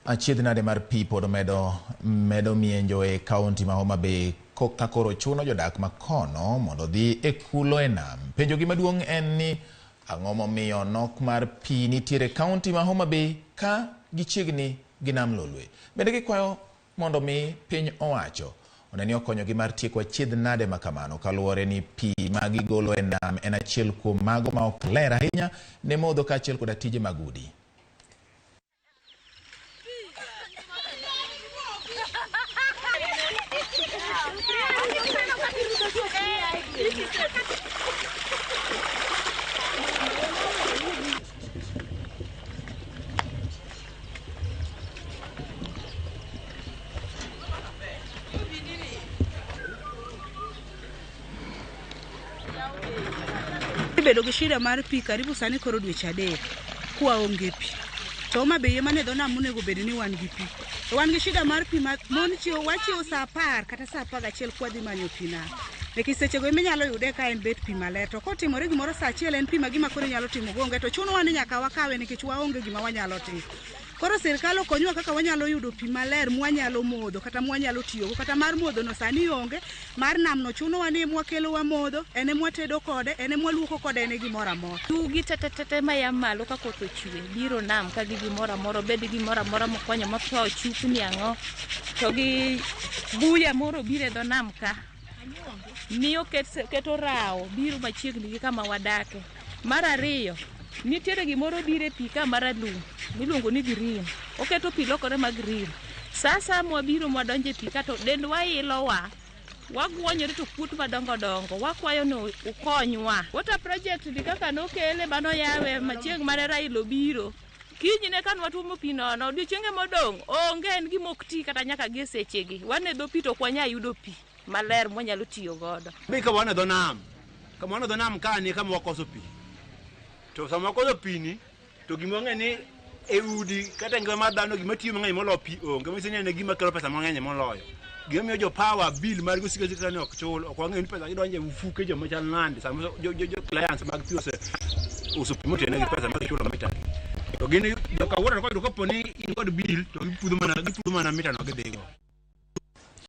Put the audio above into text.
Achiedh nade mar pi pod medo medo mienjo e kaunti ma Homa Bay ka koro chuno jodak ma kono mondo odhi e kulo e nam. Penjogi maduong' en ni ang'o momiyo nok mar pi nitiere e kaunti ma Homa Bay ka gichiegni gi nam Lolwe. Bende gikwayo mondo mi piny owacho one ni okonyogi mar tieko achiedh nade ma kamano kaluwore ni pi ma gigolo e nam en achiel kuom mago ma ok ler ahinya ne modho kaachiel koda tije mag udi. Bedo gi shida mar pi karibu sani koro dweche 3 kwaonge pi. To Homa Bay ema ne dho nam monego bed ni wan gi pi. To wan gi shida mar pi ma mon chiewo wachiewo saa 10 kata saa 11 kwadhi manyo pi nam. Nikech sechego ema inyalo yude ka en bet pi maler. To kotimore gimoro saa 1 en pi ma gima koro inyalo timo go onge to chunowa ni nyaka wakawe nikech waonge gima wanyalo timo. Koro sirkal okonywa kaka wanyalo yudo pi maler mwanyalo modho kata mwanyalo tiyogo kata mar modho no sani onge, mar nam no chunowa ni emwakelo wamodho, en emwatedo kode, en emwaluoko kode, en e gimoro amora. Yugi tetetete maya malo ka koth ochwe biro nam ka gi gimoro amora, obed gimoro amora mokwanyo motho, chupni ang'o, to gi buya moro biro e dho nam ka miyo keto rawo biro machiegni gi kama wadake. Mar ariyo, nitiere gimoro biro e pi ka maralum miluongo ni green. Oketo pi lokore ma green. Sa asaya mwabiro mwadonjo e pi ka to dendwa ilowa. Wagwonyore to kuot madongo dongo. Wakwayo ni ukonywa. Water project ni kaka nokele manoyawe machieng' mane Raila obiro. Kinyne ka nwatuomo pi nono, odiochienge modong' onge en gima ok ti kata nyaka gi e sechegi. Wan e dho pi to ok wanyal yudo pi maler mwanyalo tiyo godo. Be ka wan e dho nam, kama wan e dho nam ka ni kama wakoso pi. To sama wakoso pi ni, to gima wang'eyo ni e udi kata e ngima mar dhano gima tiyo mang'eny moloyo pi onge. Manyiso ni en e gima kelo pesa mang'eny moloyo. Gima miyo jo power bill margi osiko asika ni ok chul, ok wang'eyo ni pesa gidonjo e mfuke joma chal nade. Sama jo clients mag pi ose uso pi motenegi pesa ma gichulo mita. To gin joka wuoro koyudo kapo ni in kod bill to gipudho mana mita no gidhigo.